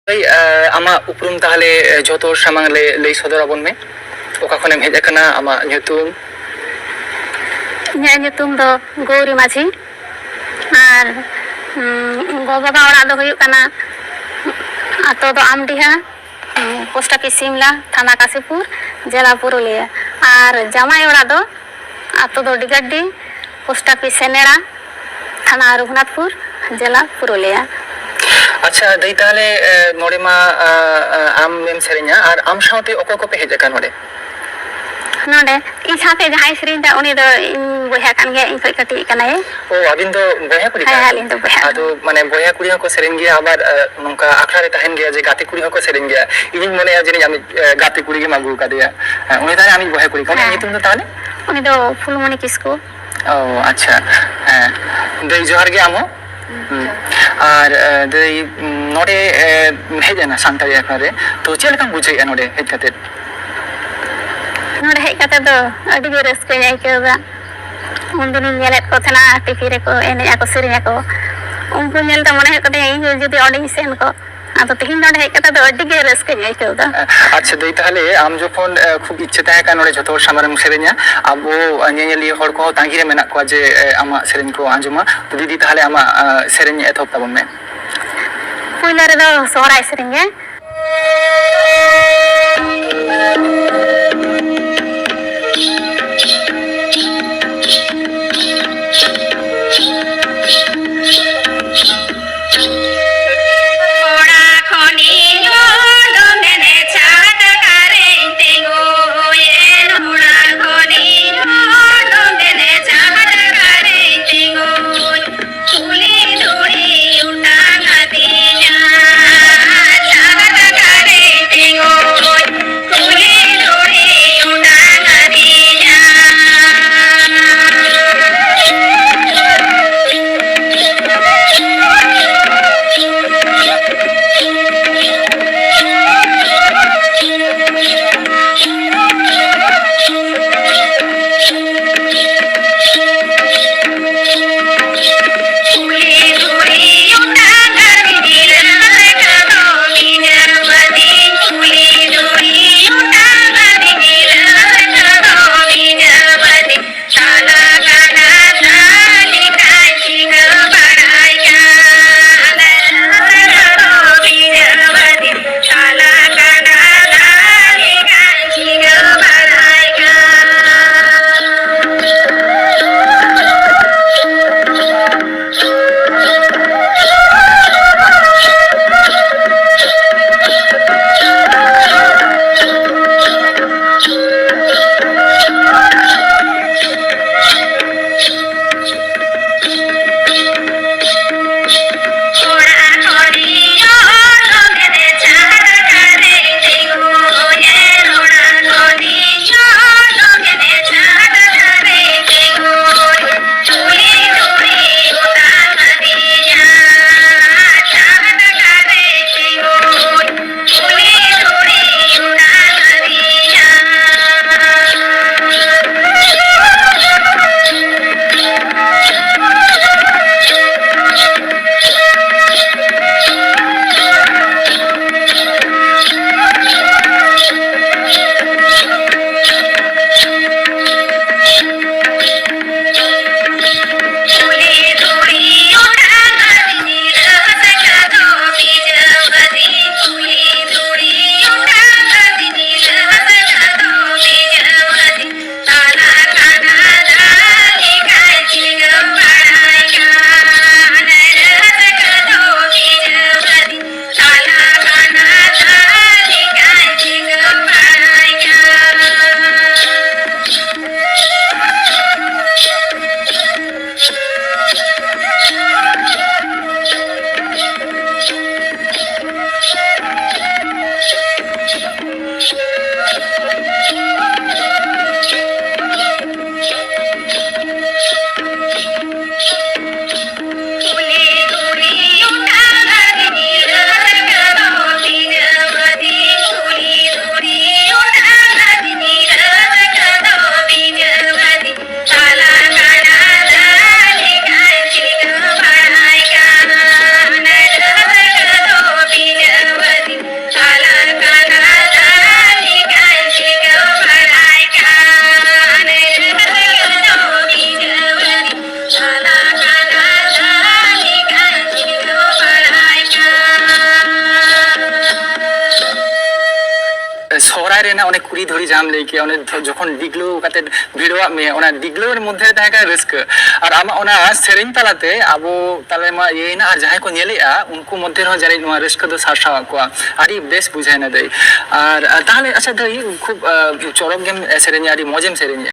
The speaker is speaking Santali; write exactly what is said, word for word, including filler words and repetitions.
ᱦᱳᱭ, ᱟᱢᱟᱜ ᱩᱯᱨᱩᱢ ᱛᱟᱦᱚᱞᱮ ᱡᱷᱚᱛᱚ ᱦᱚᱲ ᱥᱟᱢᱟᱝ ᱞᱮ ᱞᱟᱹᱭ ᱥᱚᱫᱚᱨ ᱟᱵᱚᱱ ᱢᱮ᱾ ᱚᱠᱟ ᱠᱷᱚᱱᱮᱢ ᱦᱮᱡ ᱟᱠᱟᱱᱟ, ᱟᱢᱟᱜ ᱧᱩᱛᱩᱢ? ᱤᱧᱟᱹᱜ ᱧᱩᱛᱩᱢ ᱫᱚ ᱜᱳᱣᱨᱤ ᱢᱟᱹᱡᱷᱤ᱾ ᱟᱨ ᱜᱚ ᱵᱟᱵᱟ ᱚᱲᱟᱜ ᱫᱚ ᱦᱩᱭᱩᱜ ᱠᱟᱱᱟ, ᱟᱛᱳ ᱫᱚ ᱟᱢᱰᱤᱦᱟ, ᱯᱳᱥᱴ ᱚᱯᱷᱤᱥ ᱥᱤᱢᱞᱟ, ᱛᱷᱟᱱᱟ ᱠᱟᱥᱤᱯᱩᱨ, ᱡᱮᱞᱟ ᱯᱩᱨᱩᱞᱤᱭᱟᱹ᱾ ᱟᱨ ᱡᱟᱶᱟᱭ ᱚᱲᱟᱜ ᱫᱚ, ᱟᱛᱳ ᱫᱚ ᱰᱤᱜᱟᱰᱰᱤ, ᱯᱳᱥᱴ ᱚᱯᱷᱤᱥ ᱥᱮᱱᱮᱲᱟ, ᱛᱷᱟᱱᱟ ᱨᱚᱜᱷᱩᱱᱟᱛᱷᱯᱩᱨ, ᱡᱮᱞᱟ ᱯᱩᱨᱩᱞᱤᱭᱟᱹ᱾ ᱟᱪᱪᱷᱟ ᱫᱟᱹᱭ, ᱛᱟᱦᱚᱞᱮ ᱱᱚᱰᱮ ᱢᱟ ᱟᱢᱮᱢ ᱥᱮᱨᱮᱧᱟ, ᱟᱨ ᱟᱢ ᱥᱟᱶᱛᱮ ᱚᱠᱚᱭ ᱠᱚᱯᱮ ᱦᱮᱡ ᱟᱠᱟᱱ ᱱᱚᱰᱮ? ᱱᱚᱰᱮ ᱤᱧ ᱥᱟᱶᱛᱮ ᱡᱟᱦᱟᱸᱭ ᱥᱮᱨᱮᱧ ᱫᱟ, ᱩᱱᱤ ᱫᱚ ᱤᱧ ᱵᱚᱭᱦᱟ ᱠᱟᱱ ᱜᱮᱭᱟ, ᱤᱧ ᱠᱷᱚᱱ ᱠᱟᱹᱴᱤᱡ ᱠᱟᱱᱟᱭ᱾ ᱚ, ᱟᱹᱵᱤᱱ ᱫᱚ ᱵᱚᱭᱦᱟ ᱠᱩᱲᱤ ᱦᱮᱸ, ᱠᱟᱱᱟ ᱵᱤᱱ? ᱟᱹᱞᱤᱧ ᱫᱚ ᱵᱚᱭᱦᱟ᱾ ᱟᱫᱚ ᱢᱟᱱᱮ ᱵᱚᱭᱦᱟ ᱠᱩᱲᱤ ᱦᱚᱸᱠᱚ ᱥᱮᱨᱮᱧ ᱜᱮᱭᱟ, ᱟᱵᱟᱨ ᱱᱚᱝᱠᱟ ᱟᱠᱷᱲᱟ ᱨᱮ ᱛᱟᱦᱮᱱ ᱜᱮᱭᱟ ᱡᱮ ᱜᱟᱛᱮ ᱠᱩᱲᱤ ᱦᱚᱸᱠᱚ ᱥᱮᱨᱮᱧ ᱜᱮᱭᱟ᱾ ᱤᱧᱤᱧ ᱢᱚᱱᱮᱭᱟ ᱡᱟᱹᱱᱤᱡ ᱟᱢᱤᱡ ᱜᱟᱛᱮ ᱠᱩᱲᱤ ᱜᱮᱢ ᱟᱹᱜᱩ ᱟᱠᱟᱫᱮᱭᱟ᱾ ᱦᱮᱸ, ᱩᱱᱤ ᱛᱟᱦᱚᱞᱮ ᱟᱢᱤᱡ ᱵᱚᱭᱦᱟ ᱠᱩᱲᱤ ᱠᱟᱱᱟᱭ᱾ ᱦᱮᱸ᱾ ᱧᱩᱛᱩᱢ ᱫᱚ ᱛᱟᱦᱚᱞᱮ? ᱩᱱᱤ ᱫᱚ ᱯᱷᱩᱞᱢᱚᱱᱤ ᱠᱤᱥᱠᱩ᱾ ᱚ, ᱟᱪᱪᱷᱟ᱾ ᱦᱮᱸ, ᱫᱟᱹᱭ ᱡᱚᱦᱟᱨ ᱜᱮ ᱟᱢ ᱦᱚᱸ᱾ ᱦᱩᱸ᱾ ᱟᱨ ᱫᱟᱹᱭ, ᱱᱚᱰᱮ ᱦᱮᱡ ᱮᱱᱟ ᱥᱟᱱᱛᱟᱲᱤ ᱟᱠᱷᱲᱟ ᱨᱮ, ᱛᱚ ᱪᱮᱫ ᱞᱮᱠᱟᱢ ᱵᱩᱡᱷᱟᱹᱣᱮᱫᱼᱟ ᱱᱚᱰᱮ ᱦᱮᱡ ᱠᱟᱛᱮ? ᱱᱚᱰᱮ ᱦᱮᱡ ᱠᱟᱛᱮ ᱫᱚ ᱟᱹᱰᱤ ᱜᱮ ᱨᱟᱹᱥᱠᱟᱹᱧ ᱟᱹᱭᱠᱟᱹᱣ ᱮᱫᱟ᱾ ᱩᱱᱫᱤᱱᱤᱧ ᱧᱮᱞᱮᱫ ᱠᱚ ᱛᱟᱦᱮᱱᱟ ᱴᱤᱵᱷᱤ ᱨᱮᱠᱚ ᱮᱱᱮᱡ ᱟᱠᱚ, ᱥᱮᱨᱮᱧ ᱟᱠᱚ, ᱩᱱᱠᱩ ᱧᱮᱞᱛᱮ ᱢᱚᱱᱮ ᱦᱩᱭᱩᱜ ᱠᱟᱱ ᱛᱤᱧᱟ ᱤᱧ ᱦᱚᱸ ᱡᱩᱫᱤ ᱚᱸᱰᱮᱧ ᱥᱮᱱ ᱠᱚᱜ᱾ ᱟᱫᱚ ᱛᱮᱦᱮᱧ ᱱᱚᱰᱮ ᱦᱮᱡ ᱠᱟᱛᱮ ᱫᱚ ᱟᱹᱰᱤ ᱜᱮ ᱨᱟᱹᱥᱠᱟᱹᱧ ᱟᱹᱭᱠᱟᱹᱣ ᱮᱫᱟ᱾ ᱟᱪᱪᱷᱟ ᱫᱟᱹᱭ, ᱛᱟᱦᱚᱞᱮ ᱟᱢ ᱡᱚᱠᱷᱚᱱ ᱠᱷᱩᱵ ᱤᱪᱪᱷᱟᱹ ᱛᱟᱦᱮᱸ ᱠᱟᱱᱟ ᱱᱚᱰᱮ ᱡᱷᱚᱛᱚ ᱦᱚᱲ ᱥᱟᱢᱟᱝ ᱨᱮᱢ ᱥᱮᱨᱮᱧᱟ, ᱟᱵᱚ ᱧᱮᱧᱮᱞᱤᱭᱟᱹ ᱦᱚᱲ ᱠᱚᱦᱚᱸ ᱛᱟᱺᱜᱤ ᱨᱮ ᱢᱮᱱᱟᱜ ᱠᱚᱣᱟ ᱡᱮ ᱟᱢᱟᱜ ᱥᱮᱨᱮᱧ ᱠᱚ ᱟᱸᱡᱚᱢᱟ᱾ ᱛᱚ ᱫᱤᱫᱤ, ᱛᱟᱦᱚᱞᱮ ᱟᱢᱟᱜ ᱥᱮᱨᱮᱧ ᱮᱛᱚᱦᱚᱵ ᱛᱟᱵᱚᱱ ᱢᱮ᱾ ᱯᱩᱭᱞᱩ ᱨᱮᱫᱚ ᱥᱚᱦᱨᱟᱭ ᱥᱮᱨᱮᱧ ᱜᱮ᱾ ᱥᱚᱦᱨᱟᱭ ᱨᱮᱱᱟᱜ ᱚᱱᱮ ᱠᱩᱲᱤ ᱫᱷᱩᱲᱤ ᱡᱟᱦᱟᱸᱢ ᱞᱟᱹᱭ ᱠᱮᱜᱼᱟ, ᱚᱱᱮ ᱡᱚᱠᱷᱚᱱ ᱰᱤᱜᱽᱞᱟᱹᱣ ᱠᱟᱛᱮ ᱵᱷᱤᱲᱚᱣᱟᱜ ᱢᱮᱭᱟ, ᱚᱱᱟ ᱰᱤᱜᱽᱞᱟᱹᱣ ᱢᱚᱫᱽᱫᱷᱮ ᱨᱮ ᱛᱟᱦᱮᱸ ᱠᱟᱱᱟ ᱨᱟᱹᱥᱠᱟᱹ᱾ ᱟᱨ ᱟᱢᱟᱜ ᱚᱱᱟ ᱥᱮᱨᱮᱧ ᱛᱟᱞᱟᱛᱮ ᱟᱵᱚ ᱛᱟᱞᱮ ᱢᱟ ᱤᱭᱟᱹᱭᱮᱱᱟ, ᱟᱨ ᱡᱟᱦᱟᱸᱭ ᱠᱚ ᱧᱮᱞᱮᱜᱼᱟ ᱩᱱᱠᱩ ᱢᱚᱫᱽᱫᱷᱮ ᱨᱮᱦᱚᱸ ᱡᱟᱹᱱᱤᱡ ᱱᱚᱣᱟ ᱨᱟᱹᱥᱠᱟᱹ ᱫᱚ ᱥᱟᱨᱥᱟᱣᱟᱜ ᱠᱚᱣᱟ᱾ ᱟᱹᱰᱤ ᱵᱮᱥ ᱵᱩᱡᱷᱟᱹᱣᱮᱱᱟ ᱫᱟᱹᱭ᱾ ᱟᱨ ᱟᱨ ᱛᱟᱦᱚᱞᱮ ᱟᱪᱪᱷᱟ ᱫᱟᱹᱭ, ᱠᱷᱩᱵ ᱟᱸ, ᱪᱚᱨᱚᱠ ᱜᱮᱢ ᱥᱮᱨᱮᱧᱟ, ᱟᱹᱰᱤ ᱢᱚᱡᱽ ᱮᱢ ᱥᱮᱨᱮᱧᱟ᱾